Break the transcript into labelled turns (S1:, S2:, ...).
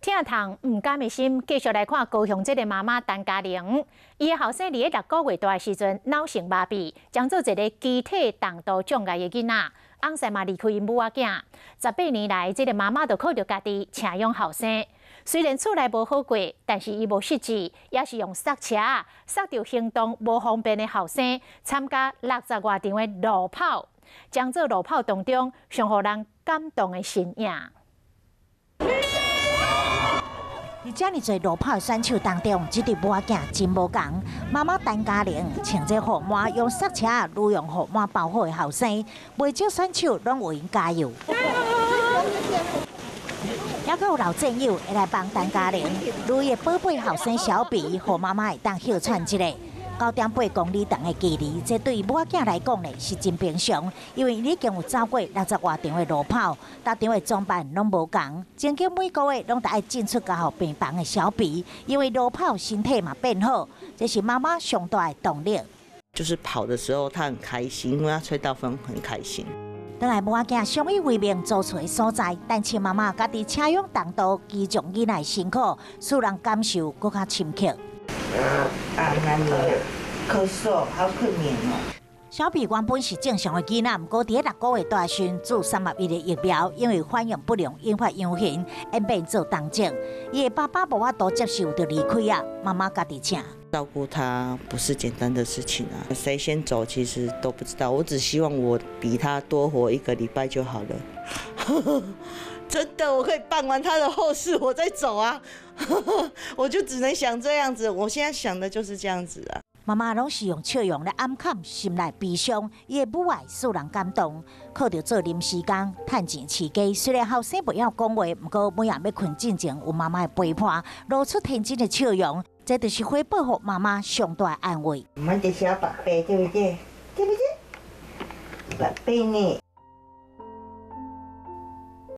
S1: 疼痛毋甘的心，繼續來看高雄這个媽媽陳嘉玲，伊的後生佇咧6個月大的時陣，腦性麻痹，將做一个肢體重度障礙的囡仔，翁婿嘛離開𪜶母仔囝。18年來，這个媽媽就靠著家己請養後生。雖然厝內無好過，但是伊無失志，也是用捒車捒著行動無方便的後生參加60外場的路跑，將做路跑當中上予人感動的身影。
S2: 佇遮爾濟路跑的選手當中，這對母仔囝真無仝。媽媽陳嘉玲穿這雨帽，用捒車愈用雨帽包好的後生，袂少選手攏為𪜶加油。猶閣有老戰友會來幫陳嘉玲，予伊的寶貝後生小比，予媽媽會當歇喘一下。9.8公里長的距離，這對母仔囝來講呢是真平常，因為已經有走過60外場的路跑，逐場的裝扮攏無仝，曾經每個月攏得愛進出加護病房的小比，因為路跑身體嘛變好，這是媽媽上大的動力。
S3: 就是跑的時候，他很開心，因為他吹到風很開心。
S2: 轉來母仔囝相依為命租厝的所在，單親媽媽家己請養重度智障囡仔的辛苦，使人感受閣較深刻。
S4: 啊，那你咳嗽，好可憐哦。
S2: 小比原本是正常的囡仔，毋過佇咧6個月大時注三合一的疫苗，因為反應不良引發陽性，演變做重症。伊的爸爸無法度接受，就離開啊，媽媽家己請。
S3: 照顧他不是簡單的事情啊，誰先走其實都不知道。我只希望我比他多活一個禮拜就好了。真的，我可以辦完他的後事，我再走啊。我就只能想這樣子，我現在想的就是這樣子啊。
S2: 媽媽攏是用笑容來掩蓋心內悲傷，伊的母愛使人感動。靠著做臨時工趁錢飼家，雖然後生袂曉講話，毋過每夜欲睏進前有媽媽的陪伴，露出天真的笑容，這就是回報予媽媽上大的安慰。
S4: 我們的小寶貝，對不對？對不對？寶貝呢？